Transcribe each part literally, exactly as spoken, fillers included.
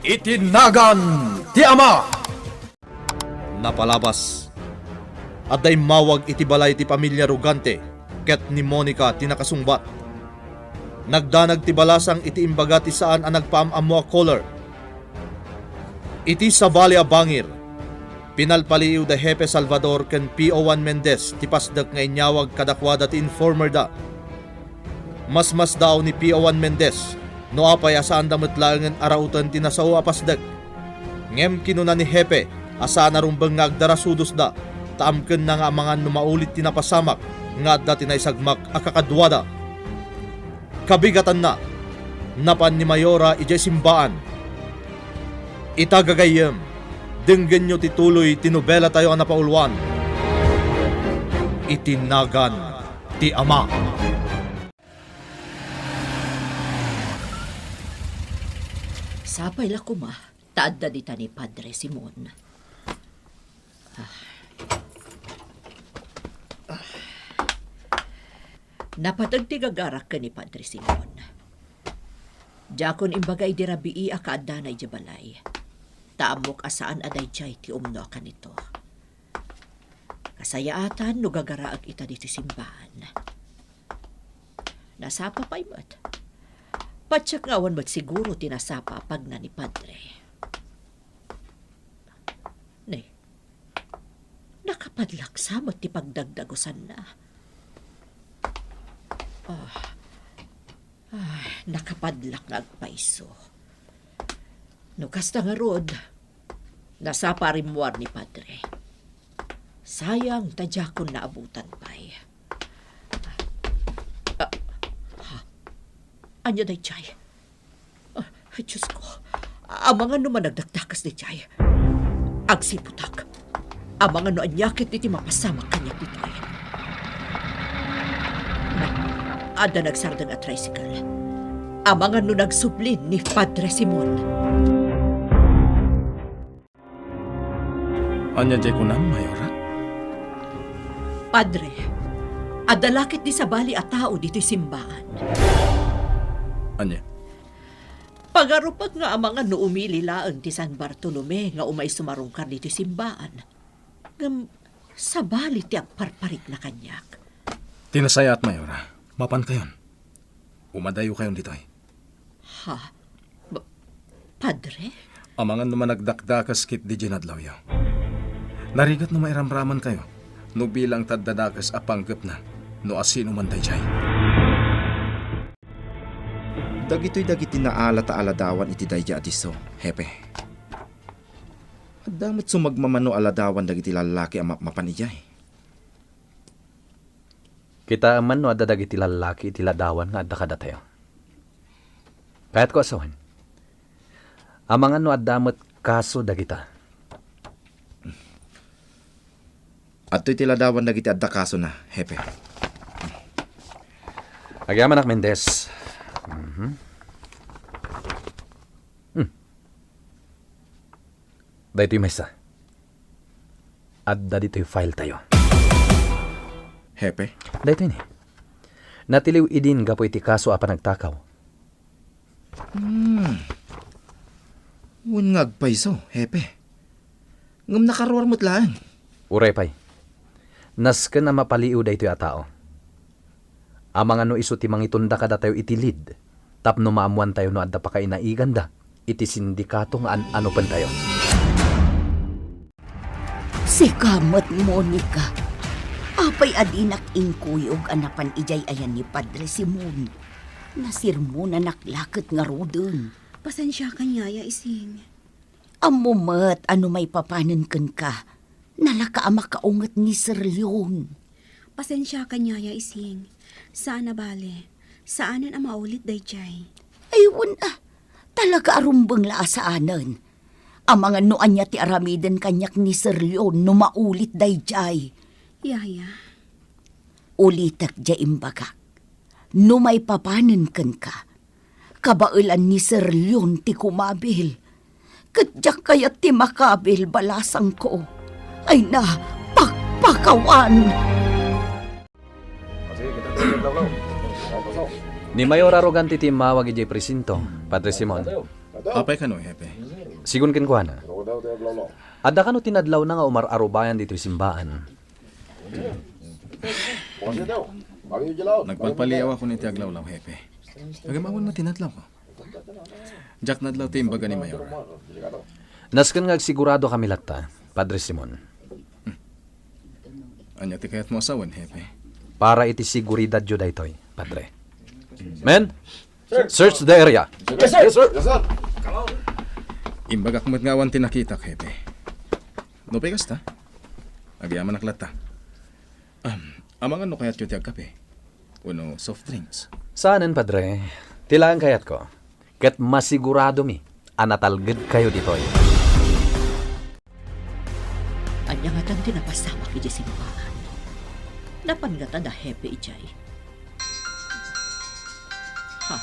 Iti nagan ti Ama. Napalabas, adda immawag iti balay ti pamilia Rogante ket ni Monica ti nakasungbat. Nagdanag ti balasang iti imbaga ti saan a nagpaam-ammo a caller. Iti sabali a bangir, pinalpaliiw da Hepe Salvador ken P O one Mendez ti pasdek nga inyawag kadakuada ti informer da. Masmasdaaw ni P O one Mendez no apay a saanda met laengen a rauten ti nasao a pasdek. Ngem kinuna ni Hepe a saan a rumbeng nga agdarasudosda, ta amkenna nga amangan no maulit ti napasamak nga adda ti naisagmak a kakaduada. Kabigatanna, napan ni Mayora idiay simbaan. Ita gagayyem, denggenyo ti tuloy ti nobelatayo a napauluan, Iti Nagan ti Ama. Sapay la koma ta adda dita ni Padre Simon. Ah. Ah. Napateg ti gagarak ken ni Padre Simon. Diakon imbaga idi rabii a kaaddana idiay balay, ta ammok a saan a daydiay ti umno a kanito. Kasayaatan no gagaraek ita ditoy simbaan. Nasapa pay met. Patiek nga awan met siguro ti nasapa a pagna ni Padre. Ne, nakapadlak sa met ti pagdagdagusanna. Ah, ah, nakapadlak nga agpayso. No kasta ngarud, nasapa a rimmuar ni Padre. Sayang ta diakon naabutan pay. Ah, ha? Ania daydiay? Ah, Diosko, amangan no managdakdakas daydiay. Agsiputak. Amangan no ania ket iti mapasamak kaniak ditoy. Na, adda nagsardeng a tricycle. Amangan no nagsublin ni Padre Simon. Ania diay kunam, Mayora? Padre, adda la ket di sabali a tao ditoy simbaan. Ania? Pagarupek nga amangan no umili laeng ti San Bartolome nga umay sumarungkar ditoy simbaan. Ngem sabali ti agparparikna kaniak. Ti nasayaat, Mayora. Mapankayon. Umadayokayon ditoy. Ha? Ba-, Padre? Amangan no managdakdakas ketdi diay nadlawyo. Narigat no mairamramankayo no bilang ta adda dakes a panggepna no asino man daydiay. Dagitoy dagiti naalat a aladawan iti daydiay a disso, Hepe. Adda met sumagmamano a ladawan dagiti lallaki a mapmapan idiay. Kitaem man no adda dagiti lallaki iti ladawan nga adda kadatayo. Kayatko a sawen, amangan no adda met kaso dagita. Adtoy ti ladawan dagiti adda kasona, Hepe. Agyamanak, Mendez. Mhm. Hmm. Daytoy maysa. Adda ditoy file tayo. Hepe? Daytoy ni. Natiliw idin gapu iti kaso a panagtakaw. Hmm. Wen nga agpayso, Hepe. Ngem nakaruar met laeng. Uray pay. Nasken a mapaliiw daytoy a tao. Amangan no isu ti mangitunda kadatayo iti lead tapno maammoantayo no adda pakainaiganda iti sindikato nga an-anupentayo. Sika met, Monica. Apay a dinak inkuyog a napan idiay ayan ni Padre Simon? Nasermonanak la ket ngaruden. Pasensiakan, Yaya Ising. Ammo met a no maipapanen kenka, nalaka a makaunget ni Sir Leon. Pasensiakan, Yaya Ising. Saan a bale. Saanen a maulit daydiay. Ay, wen a. Talaga a rumbeng la a saanen. Amangan no ania ti aramiden kaniak ni Sir Leon no maulit daydiay. Yaya. Ulitek diay imbagak. No maipapanen kenka, kabaelan ni Sir Leon ti kumabil. Ket diak kayat ti makabil, balasangko. Ay na, pakpakawan! Ni Mayor Arrogante ti immawag idiay presinto, Padre Simon. Apay kano, Hepe? Sigun kenkuana, adda kano tinadlawna nga umar-arubayan ditoy simbaan? Nagpalpaliawakon iti aglawlaw, Hepe. Ngem awan met tinadlawko. Diak nadlaw ti imbaga ni Mayor. Nasken nga agsigurado kami latta, Padre Simon. Ania ti kayatmo a sawen, Hepe? Para iti seguridadyo daytoy, Padre. Men, search the area. Yes, sir. Yes, sir. Yes, sir. Imbagak met nga awan ti nakitak, Hepe. Nupay kasta, agyamanak latta. Am, amangan no kayatyo ti agkape? Wenno soft drinks? Saanen, Padre. Ti laeng kayatko. Ket masiguradomi a natalgedkayo ditoy. Ania ngatan ti napasamak idiay simbaan? Napan ngata da Hepe idiay? Ha?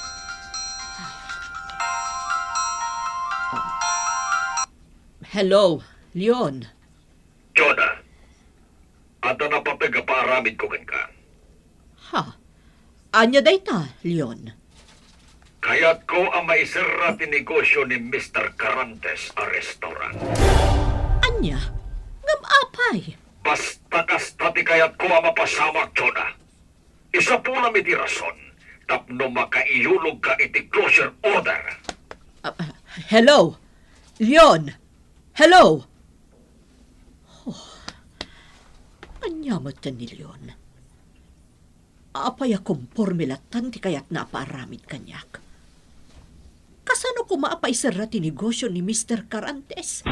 Hello, Leon. Jonah, adda napateg a paaramidko kenka. Ha? Ania dayta, Leon? Kayatko a maiserra ti negosio ni Mister Carantes a restaurant. Ania? Ngem apay? Basta kasta ti kayatko a mapasamak, Jonah. Isapulam iti rason tapno makaiyulogka iti closure order. Ah, ah, hello? Leon? Hello? Oh, ania met ken ni Leon? Apay a komporme lattan ti kayatna a paaramid kaniak? Kasano koma a paiserra ti negosio ni Mister Carantes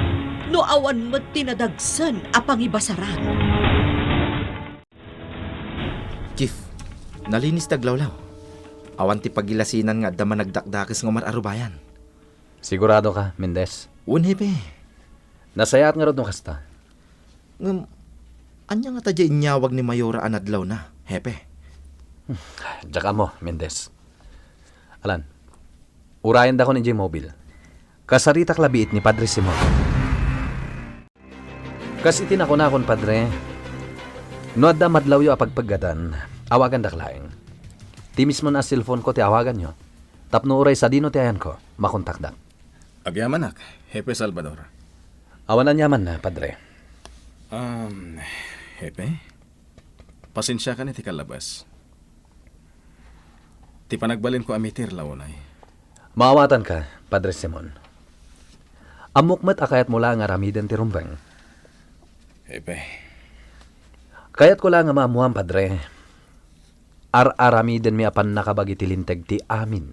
no awan met ti nadagsen a pangibasaran? Chief, nalinis ti aglawlaw. Awan ti pagilasinan nga adda managdakdakes nga umar-arubayan. Sigurado ka, Mendez? Wen, Hepe. Nasayaat ngarud no kasta. Ngem, ania ngata diay inyawag ni Mayora a nadlawna, Hepe? Diak ammo, Mendez. Alan, urayendakon idiay mobil. Kasaritak labiit ni Padre Simon. Kas iti nakunakon, Padre, no adda madlawyo a pagpeggatan, awagandak laeng. Ti mismon a cellphone-ko ti awaganyo, tapno uray sadino ti ayanko, makontakdak. Agyamanak, Hepe Salvador. Awan aniaman, Padre. Um, Hepe? Pasensiakan iti kallabes. Ti panagbalinko a mitir la unay. Maawatanka, Padre Simon. Ammok met a kayatmo la nga aramiden ti rumbeng. Hepe. Kayatko la nga maammuam, Padre. Ar-aramidenmi a pannakabagi ti linteg ti amin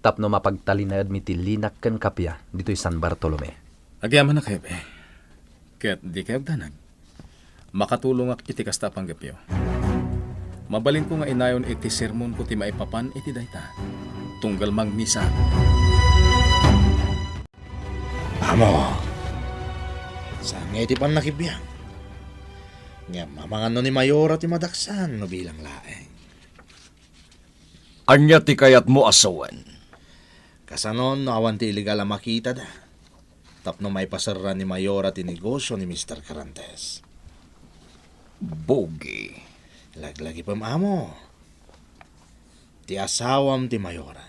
tapno mapagtalinaedmi ti linak ken kappia ditoy San Bartolome. Agyamanak, Hepe. Ket dikay agdanag. Makatulongak iti kasta a panggepyo. Mabalinko nga inayon iti sermonko ti maipapan iti dayta, tunggal mangmisa. Amo, saan nga iti pannakibiang? Ngem amangan no ni Mayora ti madaksan no bilang laeng. Ania ti kayatmo a sawen? Kasanon no awan ti illegal a makitada tapno maipaserra ni Mayora ti negosio ni Mister Carantes? Bugi. Laglagipem, amo. Ti asawam ti Mayora.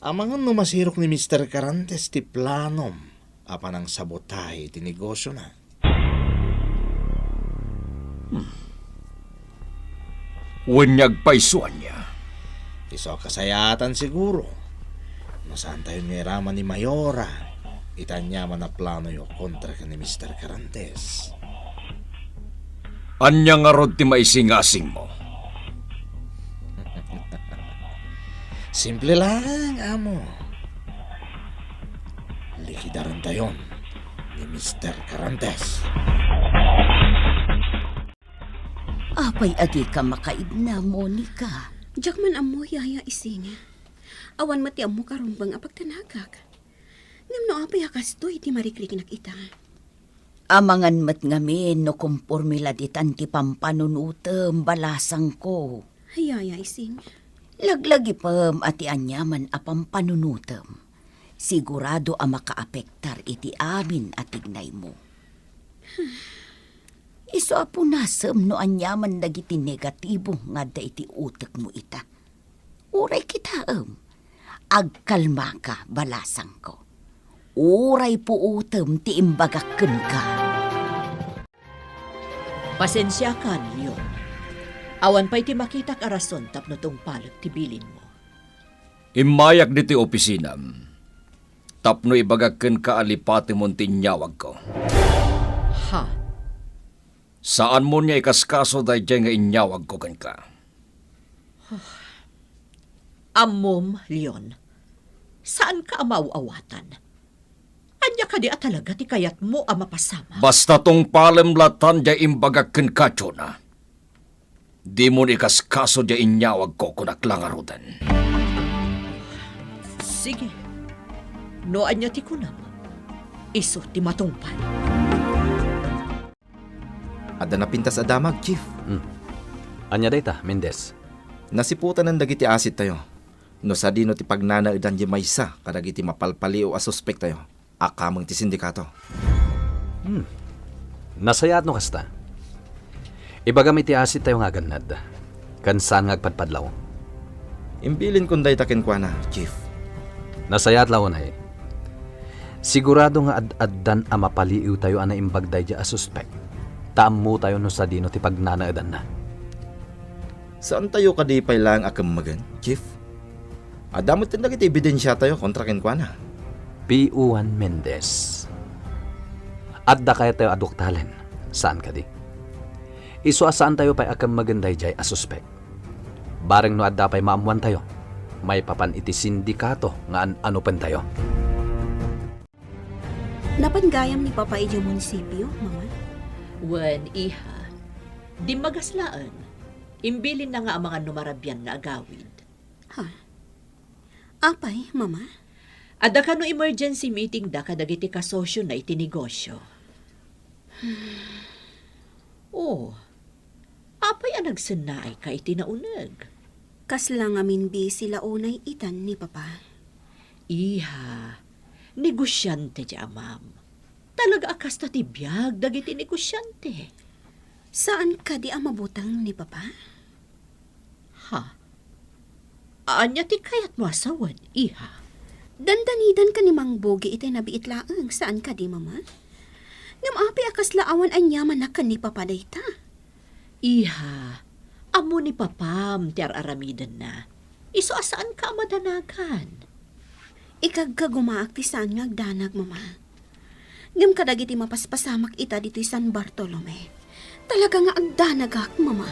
Amangan no masirok ni Mister Carantes ti planom a panangsabotahe iti negosiona. Hmm. Wen ni agpayso ania? Isu a kasayaatan siguro. No saantayon nga iraman ni Mayora iti aniaman a planoyo kontra ken ni Mister Carantes. Ania ngarud ti maisingasingmo? Simple lang, amo. Likidarantayon ni Mister Carantes. Apay a dika makaibna, Monica? Diak man ammo, Yaya Ising. Awan met ti ammok a rumbeng a pagdanagak. Ngem no apay a kastoy ti marikriknak ita? Amangan met ngamin no komporme la ditan ti pampanunotem, balasangko. Yaya Ising. Laglagipem a ti aniaman a pampanunotem, sigurado a makaapektar iti amin a tignaymo. Isu a punasem no aniaman dagiti negatibo nga adda iti utekmo ita. Uray kitaem, agkalmaka, balasangko. Uray puotem ti imbagak kenka. Pasensiakan, Leon. Awan pay ti makitak a rason tapno tungpalek ti bilinmo. Immayak ditoy opisinam tapno ibagak kenka a lipatemon ti inyawagko. Ha? Saanmon nga ikaskaso daydiay nga inyawagko kenka. Ammom, Leon, saanka a maaw-awatan. Ania kadi a talaga ti kayatmo a mapasamak? Basta tungpalem latan diay imbagak kenka, Jonah. Dimon ikaskaso diay inyawagko, kunak la ngaruden. Sige. No ania ti kunam, isu ti matungpal. Adda napintas a damag, Chief. Hmm. Ania dayta, Mendez? Nasiputanan dagiti asit tayo. No sadino ti pagnanaedan diay maysa kadagiti mapalpaliw a suspek tayo, a kameng ti sindikato. Hmm. Nasayaat no kasta. Ibagam iti asit tayo nga agannad, ken saan nga agpadpadlaw. Imbilinkon dayta kenkuana, Chief. Nasayaat la unay. Sigurado nga ad-addan a mapaliiwtayo a naimbag daydiay a suspek, ta ammotayo no sadino ti pagnanaedanna. Saantayo kadi pay laeng a kemmegen, Chief? Adda metten dagiti ebidensiatayo kontra kenkuana. P. Juan Mendez. Adda kayat tayo a duktalen, saan kadi? Isu a saantayo pay a kemmegen daydiay a suspek. Bareng no adda pay maammoantayo, maipapan iti sindikato nga an-anupentayo. Napan gayam ni Papa idiay munisipio, Mama? Wen, iha. Dimmagas laeng. Imbilinna nga amangan no marabian nga agawid. Ha? Apay, Mama? Adda kano emergency meeting da kadagiti kasosiona iti negosyo. Oh, apay a nagsennaayka iti nauneg? Kasla ngamin busy la unay itan ni Papa. Iha, negosiante ti amam. Talaga a kasta ti biag dagiti negosiante. Saan kadi a mabuteng ni Papa? Ha? Ania ti kayatmo a sawen, iha? Dandanidanka ni Mang Bogi itay nabiit laeng, saan kadi, Mama? Ngem apay a kasla awan aniamanna ken ni Papa dayta? Iha, ammo ni Papam ti ar-aramidenna. Isu a saanka a madanagan. Ikagkagumaak ti saan nga agdanag, Mama. Ngem kadagiti mapaspasamak ita ditoy San Bartolome, talaga nga agdanagak, Mama.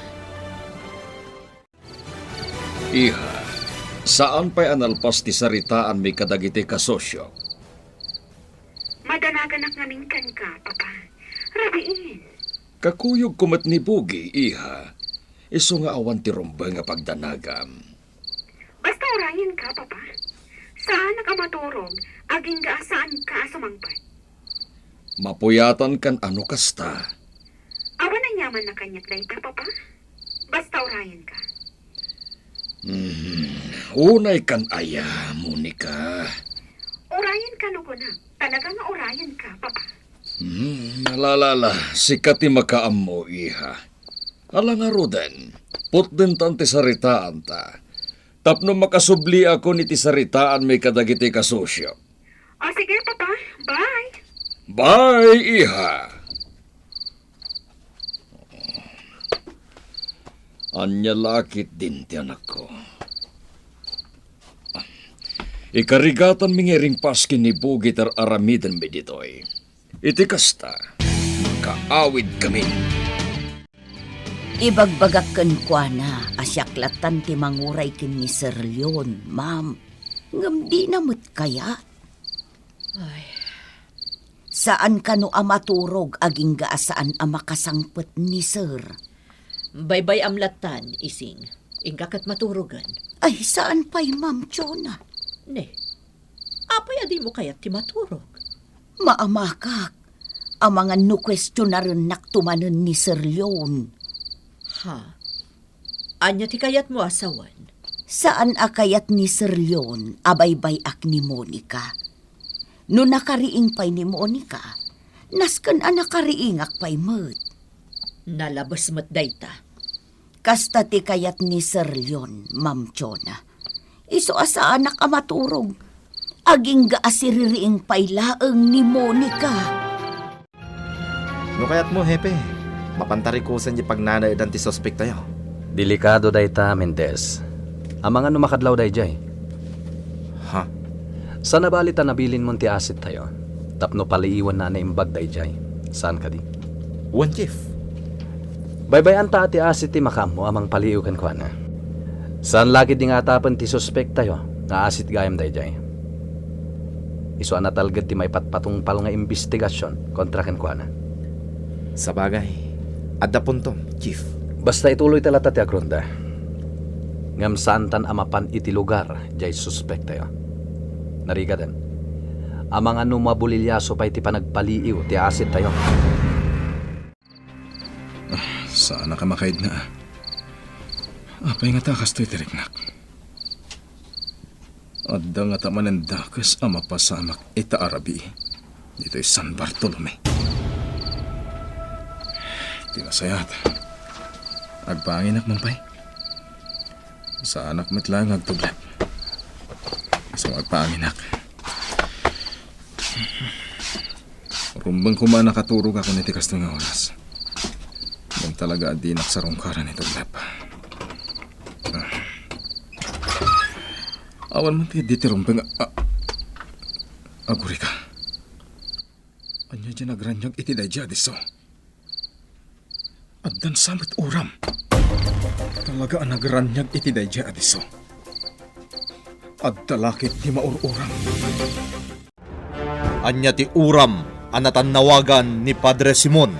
Iha, saan pay a nalpas ti saritaanmi kadagiti kasosiok? Madanaganak ngamin kenka, Papa. Rabiin. Kakuyogko met ni Bogi, iha. Isu nga awan ti rumbeng a pagdanagam. Basta urayenka, Papa. Saanak a maturog, agingga a saanka a sumangpet. Mapuyatankan a no kasta. Awan aniamanna kaniak dayta, Papa. Basta urayenka. Hmm, unaykan aya, Monica? Urayenka no kunak. Talaga nga urayenka, Papa. Hmm, ala, ala, ala, sika ti makaammo, iha. Ala ngaruden, putdentan ti saritaanta. Tapno makasubliakon iti saritaanmi kadagiti kasosiok. O, sige, Papa. Bye. Bye, iha. Ania la ketdin ti anakko? Ikarigatanmi nga iringpas ken ni Bogi ti ar-aramidenmi ditoy. Iti kasta, kaawidkami. Ibagbagak kenkuana a siak lattan ti manguray ken ni Sir Leon, ma'am. Ngem dina met kayat. Ay. Saan kano a maturog agingga a saan a makasangpet ni Sir? Baybay-am lattan, Ising. Inka ket maturogen. Ay, saan pay, Ma'am Jonah? Ne, apay a dimo kayat ti maturog? Maamakak, amangan no kuestionarennak to manen ni Sir Leon. Ha? Ania ti kayatmo a sawen? Saan a kayat ni Sir Leon a baybay-ak ni Monica. No nakariing pay ni Monica, nasken a nakariingak pay met. Nalabes met dayta. Kasta ti kayat ni Sir Leon, Ma'am Jonah. Isu a saanak a maturog. Agingga a siririing pay laeng ni Monica. No kayatmo, Hepe, mapanta rikusen ti pagnanaedan ti suspektayo. Delikado dayta, Mendez. Amangan no makadlaw daydiay. Ha? Saan a bali ta nabilinmon ti asettayo tapno paliiwenna a naimbag daydiay. Saan kadi? Wen, Chief. Baybay-anta a ti aset ti makaammo a mangpaliiw kenkuana. Saan la ketdi nga atapen ti suspektayo nga aset gayam daydiay. Isu a natalged ti maipatpatungpal nga imbestigasion kontra kenkuana. Sabagay, adda puntom, Chief. Basta ituloyta latta ti agronda. Ngem saantan a mapan iti lugar diay suspektayo. Narigaden, amangan no mabuliliaso pay ti panagpaliiw ti asettayo. Ah, saanak a makaidna, ah. Apay ngata a kastoy ti riknak? Adda ngata manen dakes a mapasamak ita a rabii ditoy San Bartolome. Ti nasayaat, agpanginak man pay. Saanak met laeng nga agtublad. Isu nga agpanginak. Rumbeng koma a nakaturogakon iti kastoy nga oras. Ngem talaga a dinak sarungkaran iti tublad. Ah. Awan man ti idi ti rumbeng a, a, agurika. Ania diay nagraniag iti daydiay a disso? Addan sa met uram. Talaga a nagraniag iti daydiay a disso. Adda la ketdi maur-uram. Ania ti uram a natannawagan ni Padre Simon?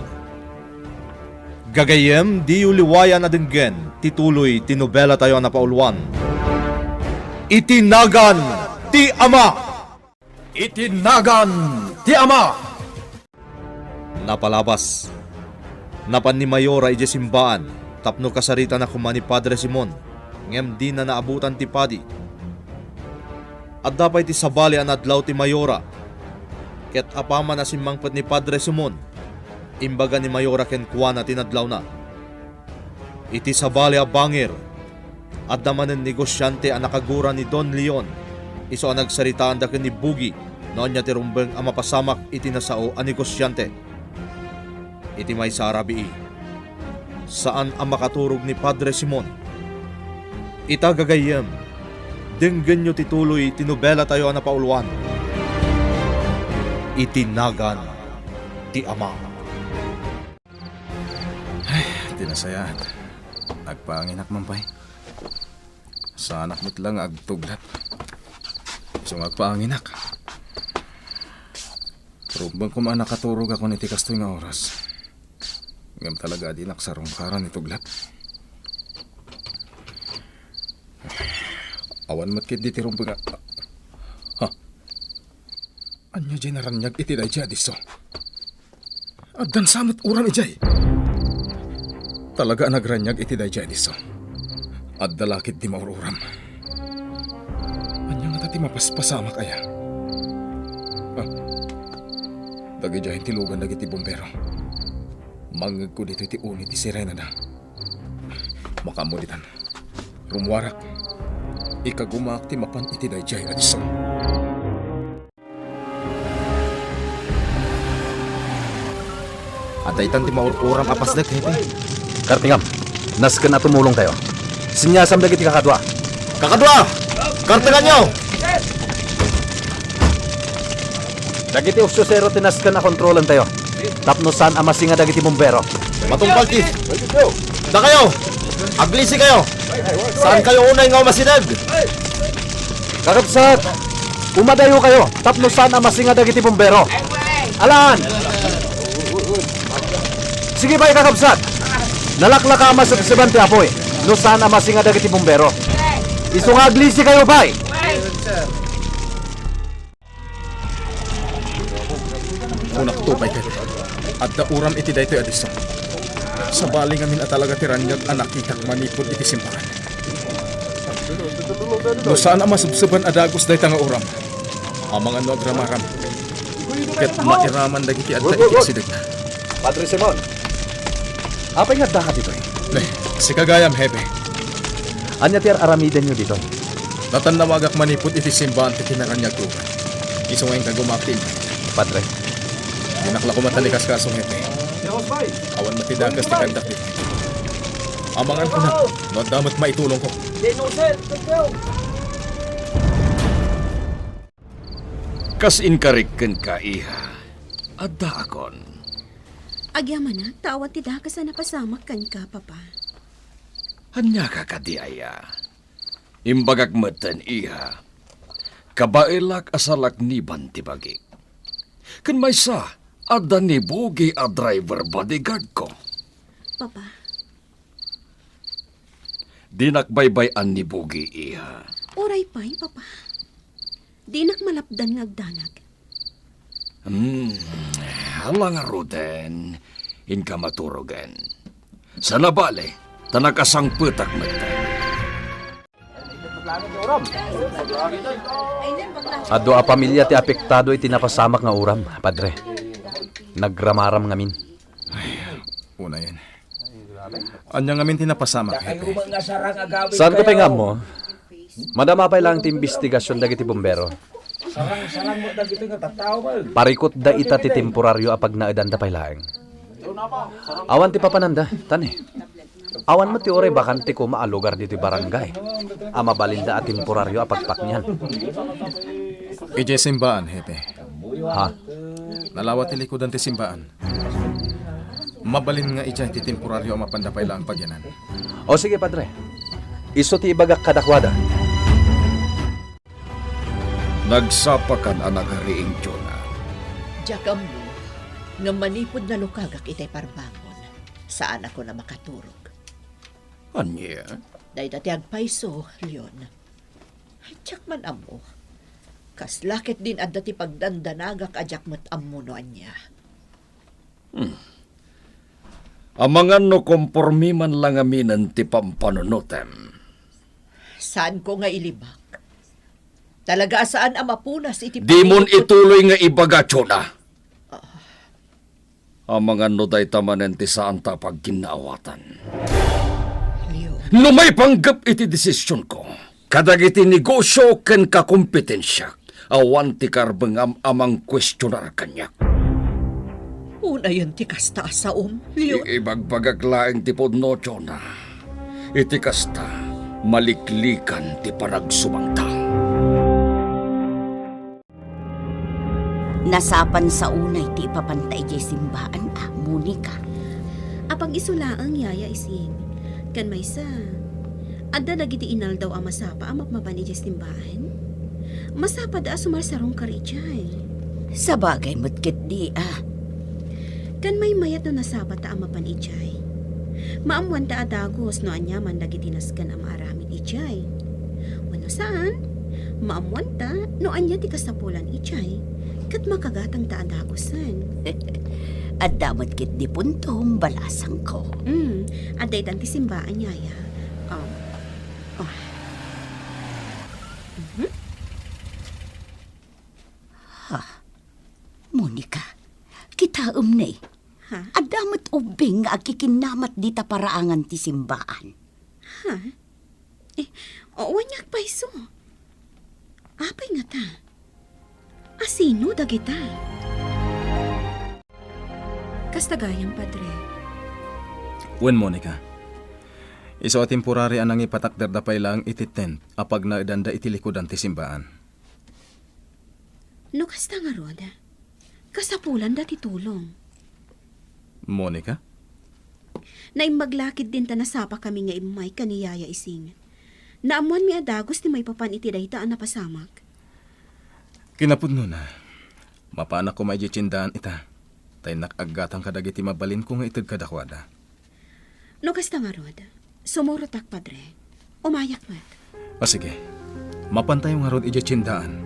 Gagayyem, diyo liwayan a denggen ti tuloy ti nobelatayo a napauluan, Iti Nagan ti Ama. Iti Nagan ti Ama. Napalabas, napan ni Mayora idiay simbaan tapno kasaritana koma ni Padre Simon, ngem dina naabutan ti padi. Adda pay ti sabali a nadlaw ti Mayora, ket apaman a simmangpet ni Padre Simon, imbaga ni Mayora kenkuana ti nadlawna. Iti sabali a bangir, adda manen negosiante a nakagura ni Don Leon, isu a nagsaritaanda ken ni Bugi no ania ti rumbeng a mapasamak iti nasao a negosiante. Iti maysa a rabii, saan a makaturog ni Padre Simon. Ita, gagayyem, denggenyo ti tuloy ti nobelatayo a napauluan, Iti Nagan ti Ama. Ay, ti nasayaat. Agpanginak man pay. Saanak met la nga agtublad. Isu nga agpanginak. Rumbeng koma a nakaturogakon iti kastoy nga oras. Ngem talaga a dinak sarungkaran iti tublad. Awan met ketdi ti rumbeng a, ha? Ania diay naraniag iti daydiay a disso? Addan sa met uram idiay. Talaga a nagraniag iti daydiay a disso. Adda la ketdi maur-uram. Ania ngata ti mapaspasamak aya? Ah, dagidiay intilogan dagiti bumbero. Mangngegko ditoy ti uni ti sirenada. Makaammo ditan. Rummuarak. Ikagumaak ti mapan iti daydiay a disso. Adda itan ti maur-uram a pasdek, Hepe. Kartingam, nasken a tumulongtayo. Seniasam dagiti kakadua. Kakadua! Kartenganyo! Dagiti usyosero ti nasken a kontrolentayo tapno saan a masinga dagiti bumbero. Matungpal, Chief. Dakayo! Aglisi kayo! Saan kayo unay nga umasideg? Kakabsat, umadayo kayo tapno saan a masinga dagiti bumbero. Alaan! Sige pay, kakabsat! Nalaklaka a masebseban ti apuy no saan a masinga dagiti bumbero. Isu nga aglisi kayo pay! Kunakto pay ket, adda uram iti daytoy a disso. Sabali ngamin a talaga ti raniag a nakitak manipud iti simbaan. No saan a masebseban a dagus dayta nga uram, amangan no agramaram ket mairaman dagiti adda iti asidegna. Padre Simon, apay nga addaka ditoy? Ne, sika gayam, Hepe. Ania ti ar-aramidenyo ditoy? Natannawagak manipud iti simbaan ti kinaraniag ko. Isu nga inka gumaktil. Padre. Dinak la koma talikaskaso, Hepe. Awan met ti dakes ti kagdak ditoy. Amangan ko na, no adda met maitulongko. Kas inkarik kenka, iha, addaakon. Agyamanak, ta awan ti dakes a napasamak kenka, Papa. Ania ka kadi aya? Imbagak metten, iha. Kabaelak a salakniban ti bagik. Ken maysa, adda ni Bugi a driver bodyguard ko. Papa. Dinak baybay-an ni Bugi, iha. Uray pay, Papa. Dinak malapdan nga agdanag. Hmm, ala ngaruden, inka maturogen. Saan a bale, ta nakasangpetak met. Adu a pamilia ti apektado iti napasamak nga uram, Padre. Nagramaram ngamin. Ay, unayen. Ania ngamin ti napasamak, Hepe? Saanko pay nga ammo. Madama pay laeng ti imbestigasion dagiti bumbero. Parikutda ita ti temporario a pagnaedanda pay laeng. Awan ti papananda, tani. Awan met ti uray bakante koma a lugar ditoy barangay a mabalinda a temporario a pagpaknian. Idiay simbaan, Hepe. Ha? Nalawa ti likudan ti simbaan. Mabalin nga idiay ti temporario a mapanda pay laeng pagyanan. O sige, Padre. Isu ti ibagak kadakuada. Nagsapakan a nagariing Jonah. Diak ammo, ngem manipud nalukagak itay parbangon, saanakon a makaturog. Ania? Dayta ti agpayso, Leon. Diak man ammo. Kasla ketdin adda ti pagdandanagak a diak met ammo no ania. Hmm. Amangan no kompormi man la ngaminen ti pampanunotem. Saanko nga ilibak. Talaga a saan a mapunas iti Dimon panunot-, ituloy nga ibaga, Jonah. Ah. Amangan no dayta manen ti saanta a pagginnaawatan. Leo. No maipanggep iti desisionko, kadagiti negosio ken kakompetensiak, awan ti karbengam a mangkuestionar kaniak. Unayen ti kasta a saom, Leo. I-, ibagbagak laeng ti pudno, Jonah. Iti kasta, maliklikan ti panagsubangta. Nasapan sa unay ti ipapanta idiay simbaan a, Monica. Apag-isu laeng, Yaya Ising. Ken maysa, adda dagiti inaldaw a masapa a mapmapan idiay simbaan? Masapad a sumarsarungkar idiay. Sabagay met ketdi a. Ken maymayat no nasapata a mapan idiay. Maammoanta a dagus no aniaman dagiti nasken a maaramid idiay. Wenno saan, maammoanta no ania ti kasapulan idiay, ket makagatangta a dagusen. Adda met ketdi puntom, balasangko. Mm, adda itan ti simbaan, Yaya. Um, oh. Mhm. Ha? Monica, kitaem ne. Ha? Adda met ubbing nga agkikinnamat dita paraangan ti simbaan. Ha? Eh, o, wen nga agpayso. Apay ngata? Asino dagita? Kasta gayam, Padre. Wen, Monica. Isu a temporary a nangipatakderda pay laeng iti tent a pagnaedanda iti likudan ti simbaan. No kasta ngarud, kasapulanda ti tulong. Monica? Naimbag la ketdin ta nasapakami nga immay ken ni Yaya Ising. Naammoanmi a dagus ti maipapan iti dayta a napasamak. Kinapudnona, mapanak koma idiay tiendaan ita, ta innak aggatang kadagiti mabalinko nga ited kadakuada. No kasta ngarud, sumurotak, Padre. Umayak met. O sige, mapantayo ngarud idiay tiendaan.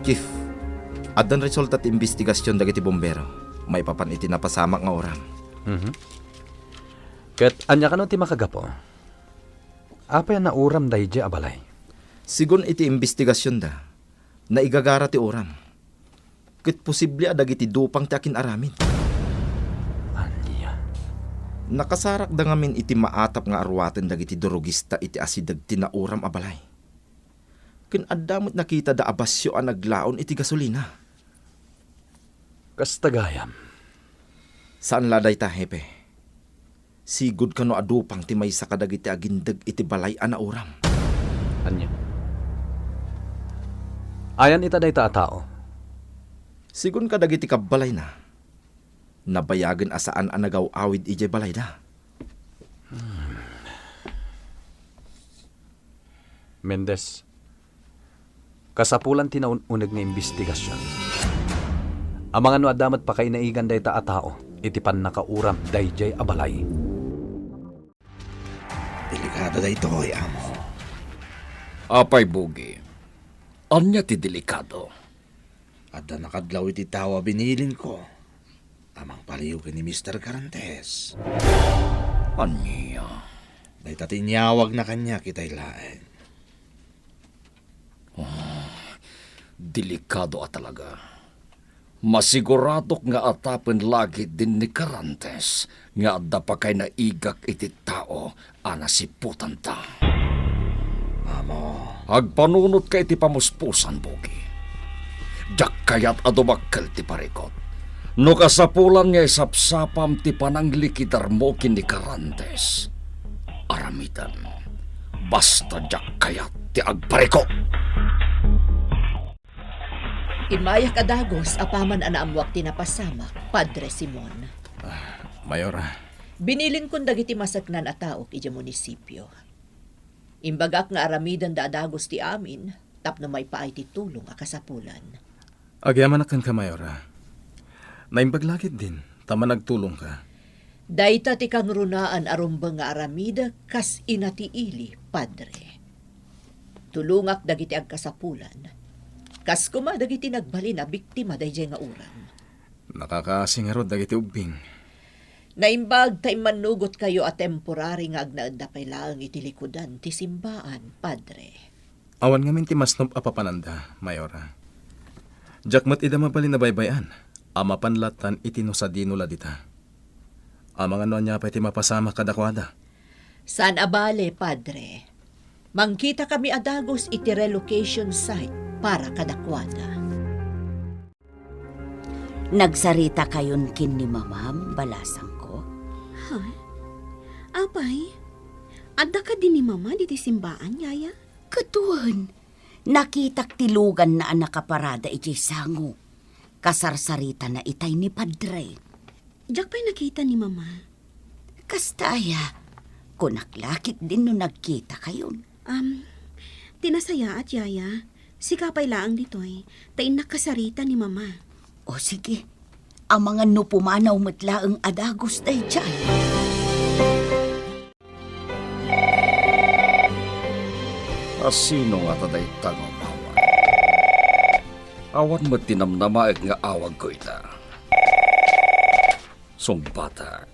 Chief, addan resulta ti imbestigasion dagiti bombero maipapan iti napasamak nga uram. Mhm. Ket ania kano ti makagapu? Apay a nauram daydiay a balay? Sigun iti imbestigasionda, naigagara ti uram. Ket posible a dagiti dupang ti akin-aramid. Ania? Nakasarakda ngamin iti maatap nga aruaten dagiti durogista iti asideg ti nauram a balay. Ken adda met nakitada a basio a naglaon iti gasolina. Kasta gayam. Saan la dayta, Hepe. Sigud kano a dupang ti maysa kadagiti agindeg iti balay a nauram. Ania? Ayan ita dayta a tao? Sigun kadagiti kabbalayna, nabayagen a saan a nagaw-awid idiay balayda. Mendez, kasapulan ti naun-uneg nga imbestigasion. Amangan no adda met pakainaigan dayta a tao iti pannakauram daydiay a balay. Delikado daytoy, Amo. Apay, Bugi? Ania ti delikado? Adda nakadlaw iti tao a binilinko a mangpaliw ken ni Mister Carantes. Ania? Dayta ti inyawagna kaniak itay laeng. Ah, delikado a talaga. Masiguradok nga atapen la ketdin ni Carantes nga adda pakainaigak iti tao a nasiputanta. Amo. Agpanunotka iti pamuspusan, Bugi. Diak kayat a dumakkel ti parikut. No kasapulan nga isapsapam ti pananglikidarmo ken ni Carantes, aramidem. Basta diak kayat ti agparikut. Immayak a dagus apaman a naammuak ti napasamak, Padre Simon. Ah, Mayora. Binilinkon dagiti maseknan a taok idiay munisipio. Imbagak nga aramidenda a dagus ti amin tapno maipaay ti tulong a kasapulan. Agyamanak kenka, Mayora. Naimbag la ketdin ta managtulongka. Dayta ti kangrunaan a rumbeng nga aramidek kas ina ti ili, Padre. Tulongak dagiti agkasapulan, kas koma dagiti nagbalin a biktima daydiay nga uram. Nakakaasi ngarud dagiti ubbing. Naimbag ta immannugotkayo a temporary nga agnaedda pay laeng iti likudan ti simbaan, Padre. Awan ngamin ti masnop a papananda, Mayora. Diak met ida mabalin a baybay-an a mapan lattan iti no sadino la dita. Amangan no ania pay ti mapasamak kadakuada. Saan a bale, Padre. Mangkitakami a dagus iti relocation site para kadakuada. Nagsaritakayon ken ni Mamam, balasangko? Ha? Apay, adda kadi ni Mama ditoy simbaan, Yaya? Ket wen, nakitak ti luganna a nakaparada idiay sango. Kasarsaritana itay ni Padre. Diak pay nakita ni Mama. Kasta aya, kunak la ketdin no nagkitakayon. Am, ti nasayaat, Yaya, sika pay laeng ditoy, ta innak kasarita ni Mama. O sige, amangan no pumanaw met laeng a dagus daydiay. A sino ngata dayta nga umawag? Awan met ti namnamaek nga awagko ita. Sungbatak.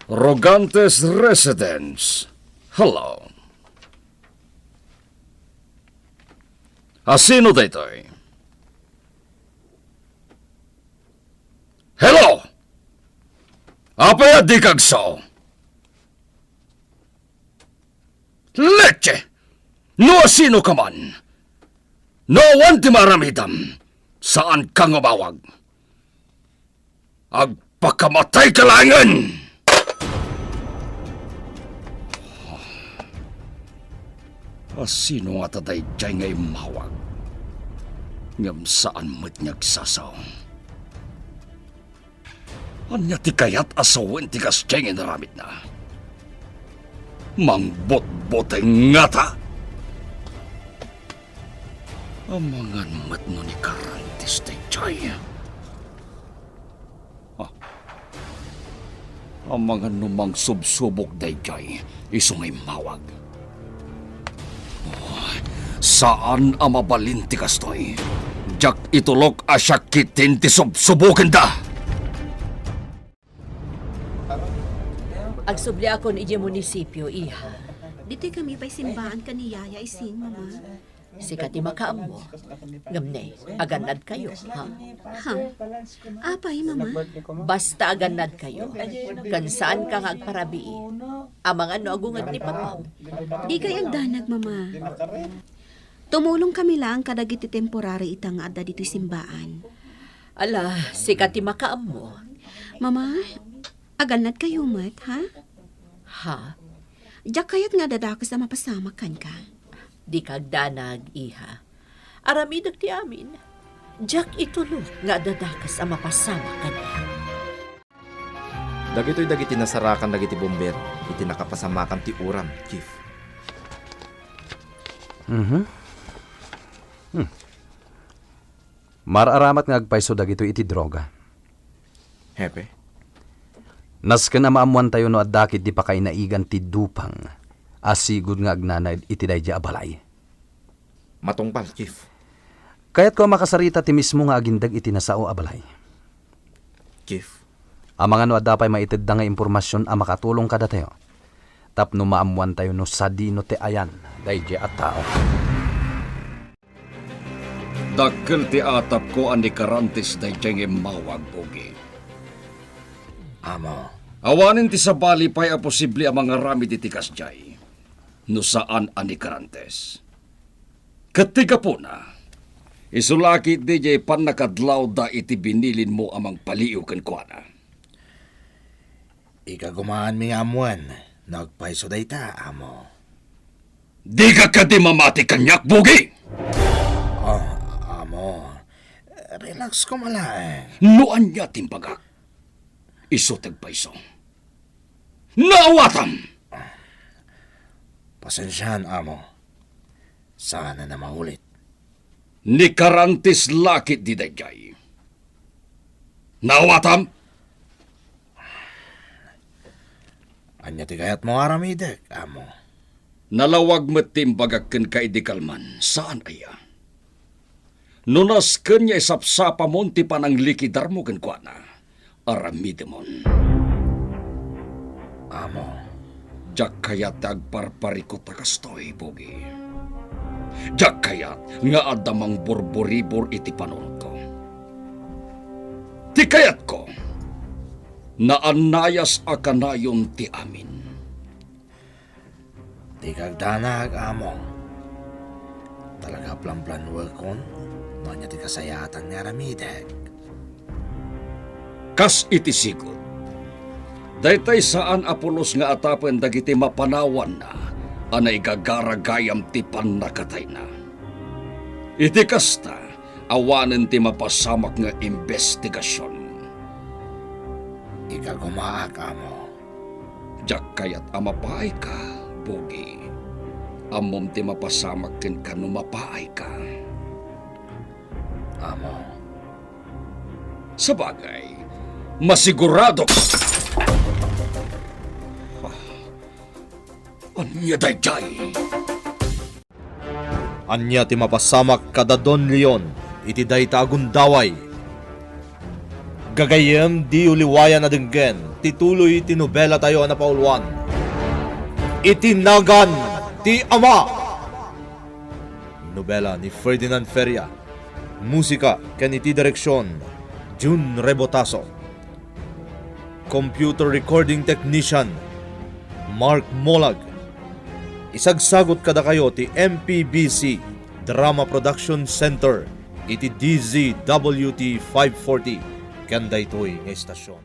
Rogantes Residence. Hello. A sino daytoy? Hello! Apay a dika agsao? Leche! No a sino ka man, no awan ti maaramidam, saanka nga umawag. Agpakamatayka laengen! A sino ngata daydiay nga immawag? Ngem saan met nga agsasao. Ania ti kayat a sawen ti kasdiay nga inaramidna? Mangbutbuteng ngata? Amangan met no ni Carantes daydiay. Ah. Amangan no mangsubsubok daydiay, isu nga immawag. Oh, saan a mabalin ti kastoy. Diak itulok a siak ketdin ti subsubokenda. Agsubliakon idiay munisipio, iha. Ditoy kami pay simbaan ken ni Yaya isin, Mama. Sika ti makaammo. Ngem ne, agannadkayo, ha? Ha? Apay, Mama? Basta agannadkayo, ken saanka nga agparabii. Amangan no agunget ni Papam. Dikay agdanag, Mama. Tumulong kami laeng kadagiti temporary ita nga adda ditoy simbaan. Ala, sika ti makaammo. Mama, agannadkayo met, ha? Ha? Diak kayat nga adda dakes a mapasamak kenka. Dika agdanag, iha. Aramidek ti amin. Diak itulok nga adda dakes a mapasamak kenka. Dagitoy dagiti nasarakan dagiti bombero iti nakapasamakan ti uran, Chief. Mhm. Hmm. Mar-aramat nga agpayso dagitoy iti droga. Hepe? Nasken a maammoantayo no adda ketdi pakainaigan ti dupang a sigud nga agnanaed iti daydiay a balay. Matungpal, Chief. Kayatko a makasarita ti mismo nga agindeg iti nasao a balay. Chief. Amangan no adda pay maitedda nga impormasion a makatulong kadatayo tapno maammoantayo no sadino ti ayan daydiay a tao. Dakkel ti atapko a ni Karantes daydiay nga immawag, Pogi. Amo. Awanen ti sabali pay a posible a mangaramid iti kasdiay no saan a ni Karantes. Ket ti gapuna, isu la ketdi diay pannakadlawda iti binilinmo a mangpaliiw kenkuana. Ikagumaanmi nga ammoen no agpayso dayta, Amo. Dika kadi mamati kaniak, Pogi! Ah, Amo. Relax koma laeng. No ania ti imbagak, isu ti agpayso. Naawatam! Pasensiaan, Amo. Saanen a maulit. Ni Karantes la ketdi daydiay. Naawatam? Ania ti kayatmo nga aramidek, Amo? Nalawag met ti imbagak kenka idi kalman, saan aya? No nasken nga isapsapamon ti pananglikidarmo kenkuana, aramidemon. Amo. Diak kayat ti agparparikut a kastoy, Pogi. Diak kayat nga adda mangburburibor iti panunotko. Ti kayatko, naannayas a kanayon ti amin. Dika agdanag, Amo. Talaga a planplanuekon no ania ti kasayaatan nga aramidek. Kas iti sigud, daytay saan a pulos nga atapen dagiti mapanawanna a naigagara gayam ti pannakatayna. Iti kasta, awanen ti mapasamak nga imbestigasion. Ikagumaak, Amo. Diak kayat a mapaayka, Pogi. Ammom ti mapasamak kenka no mapaayka. Amo. Sabagay, masiguradok. Ania daydiay? Ania ti mapasamak kada Don Leon iti dayta a gundaway? Gagayyem, diyo liwayan a denggen ti tuloy ti nobelatayo a napauluan, Iti Nagan ti Ama. Nobela ni Ferdinand Feria. Musika ken iti direksion, Jun Rebotaso. Computer recording technician, Mark Molag. Isagsagut kadakayo ti M P B C Drama Production Center iti D Z W T five forty ken daytoy nga istasion.